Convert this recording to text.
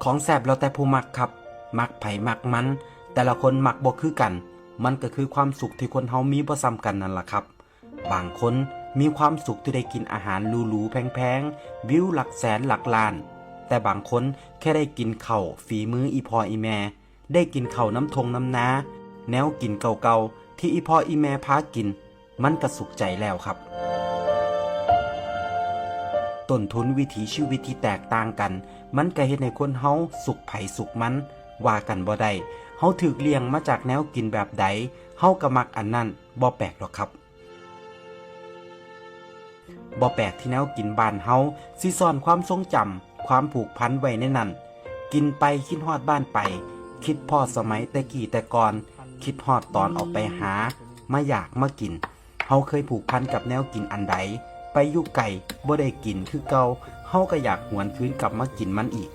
ຂອງແຊບແລ້ວແຕ່ຜູ້ມັກຄັບ, ມັກໃຜມັກມັນ, ແຕ່ລະຄົນມັກບໍ່ຄືກັນ, ມັນກໍຄືຄວາມສຸກທີ່ຄົນເຮົາມີບໍ່ສ່ຳກັນນັ້ນລະຄັບ. ບາງຄົນມີຄວາມສຸກທີ່ໄດ້ກິນອາຫານຫຼູໆແພງໆ, ວິວຫຼັກແສນຫຼັກລ້ານ, ແຕ່ບາງຄົນແຄ່ໄດ້ກິນເຂົ້າຝີມືອີ່ພໍ່ອີ່ແມ່, ໄດ້ກິນເຂົ້ານຳທົ່ງນຳນາ, ແນວກິນເກົ່າໆທີ່ອີ່ພໍ່ອີ່ແມ່ພາກິນ, ມັນກະສຸກໃຈແລ້ວຄັບ. ຕົ້ນທຶນວິຖີຊີວິດທີ່ແຕກຕ່າງກັນ, ມັນກະເຮັດໃຫ້ຄົນເຮົາສຸກໃຜສຸກມັນ, ວ່າກັນບໍ່ໄດ້. ເຮົາຖືກລ້ຽງມາຈາກແນວກິນແບບໃດ, ເຮົາກະມັກອັນນັ້ນ, ບໍ່ແປກດອກຄັບ. ບໍ່ແປກທີ່ແນວກິນບ້ານເຮົາຊິສ້ອນຄວາມຊົງຈຳ, ຄວາມຜູກພັນໄວ້ໃນນັ້ນ. ກິນໄປຄິດຮອດບ້ານໄປ, ຄິດພໍ້ສະໄໝແຕ່ກີ້ແຕ່ກ່ອນ, ຄິດຮອດຕອນອອກໄປຫາ, ມາຢາກມາກິນ. ເຮົາເຄີຍຜູກພັນກັບແນວກິນອັນໃດ, ໄປຢູ່ໄກ, ບໍ່ໄດ້ກິນຄືເກົ່າ, ເຮົາກະຢາກຫວນຄືນກັບມາກິນມັນອີກ.